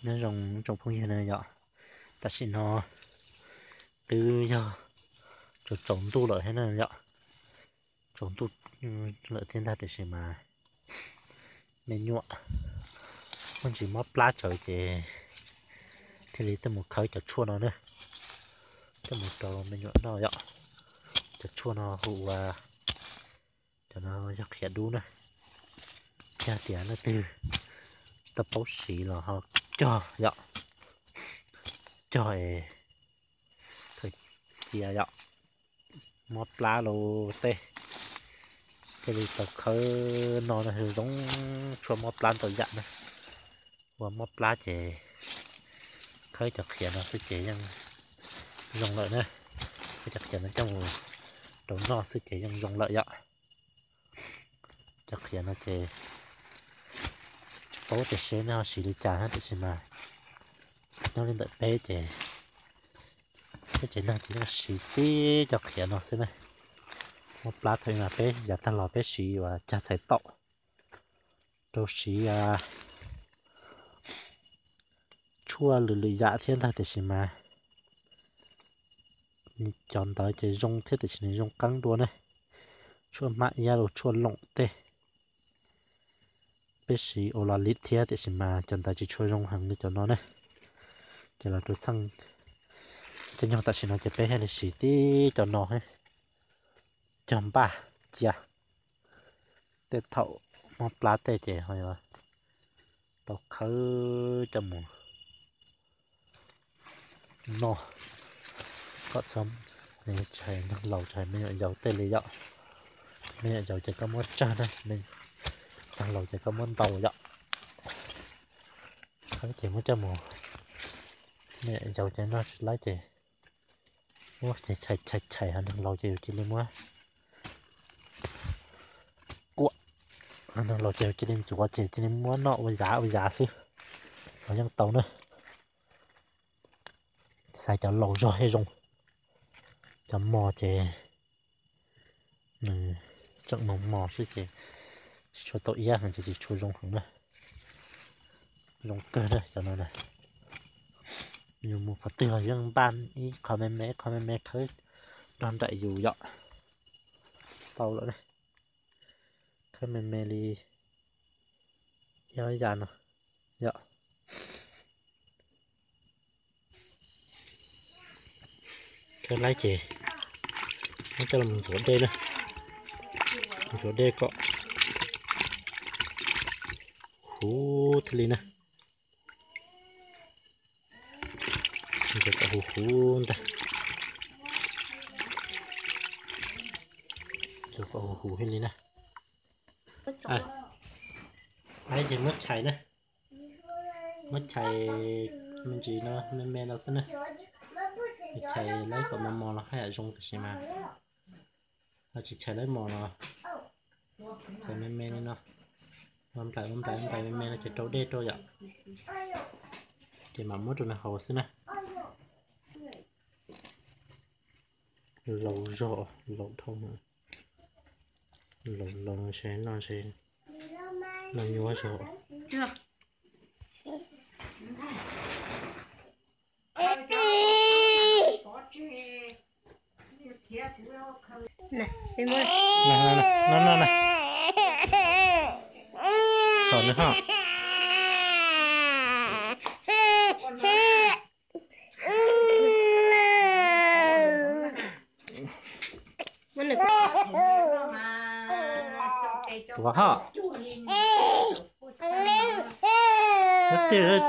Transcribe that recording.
Nyob zoo tsoom phooj ywg na yom, tam sim no twb yog tsaus tsaus ntuj lawm thiab na yom, tsaus ntuj lawm thiab ntag, tiam sis mas me nyuam muaj ntsis mob plab tsawv ces thiaj li tuaj mus khawb cov tshuaj no na, tuaj mus rau me nyuam noj yom. Cov tshuaj no hu ua, cov no yog qhiav dub na, yog tias leej twg tsis tau paub siv los ho cog yom, cog es khaws cia yom, mob plab los tej, thiaj li tau khawb no na, zoo tshuaj mob plab ntau yam na. Ua mob plab ces khawb cov qhiav no xwb ces yeej zoo lawm na, khawb cov qhiav no coj mus rau noj xwb ces yeej zoo lawm yom. Cov qhiav no ces tsis paub tias seb nej ho siv li cas na, tiam sis mas nyob li ntawm peb ces peb tsev neeg ces yeej siv tib cov qhiav no xwb na. Mob plab thaum ub mas peb yav tag los peb siv uas cag txhais taum rau siv tshuaj lwm lwm yam thiab ntag, tiam sis mas cov ntawd ces zoo thiab tiam sis nws zoo qeeb dua ne. Tshuaj hmab iab los tshuaj loom tej, peb siv ua los lim thiab tiam sis mas cov ntawd tsis tshua zoo heev li cov no ne. Ces los rau txheej caij nyoog tam sim no ces peb thiaj li siv tib cov no cog npaj cia. Tej thaum mob plab tej ces ho yuav tau khawb coj mus noj kom txhob tsis hais neeg laus tsis hais me nyuam yaus tej li yom. Me nyuam yaus ces koj muab tsawg na, neeg laus ces koj muab ntau yom. Khawb ces muab coj mus, me nyuam yaus ces noj tsis laib ces muab ces chais chais chais, ho neeg laus ces yus cia li muab kuam, ho neeg laus ces yus cia li ntxuav ces cia li muab noj ua yav ua yav xwb los yeej tau na. Xaiv cov laus zog thiaj zoo, cov mos ces nws tseem mos mos xwb ces tsis tshua tau iab heev ces tsis tshua zoo heev na. Zoo kawg na cov no na. Yus mus qhov twg los yeej npaj ib qho me me ib qho me me khawb nrog nraim yus yom. Tau lawm na. Khawb me me li ib ob yam no yom. Khawb laib ces muab coj los ntxuav dej na, ntxuav dej kom huv thiaj li na. Ntxuav kom huv huv ntag, ntxuav kom huv huv thiaj li na. Laib ces muab chais na, muab chais me ntsis no me me no xwb na. Chais laib kom mos mos los haj yam zoo tiam sis mas ho tsis chais laib mos los chais me me li no, mos nplaim mos nplaim mos nplaim me me no ces rau dej rau yom. Ces mam muab rau nws haus xwb na. Laus zog, laus dhau, laus laus no ntshe noj ntshe noj nyuaj zog. Txhom nws ho. Tuav ho. Twb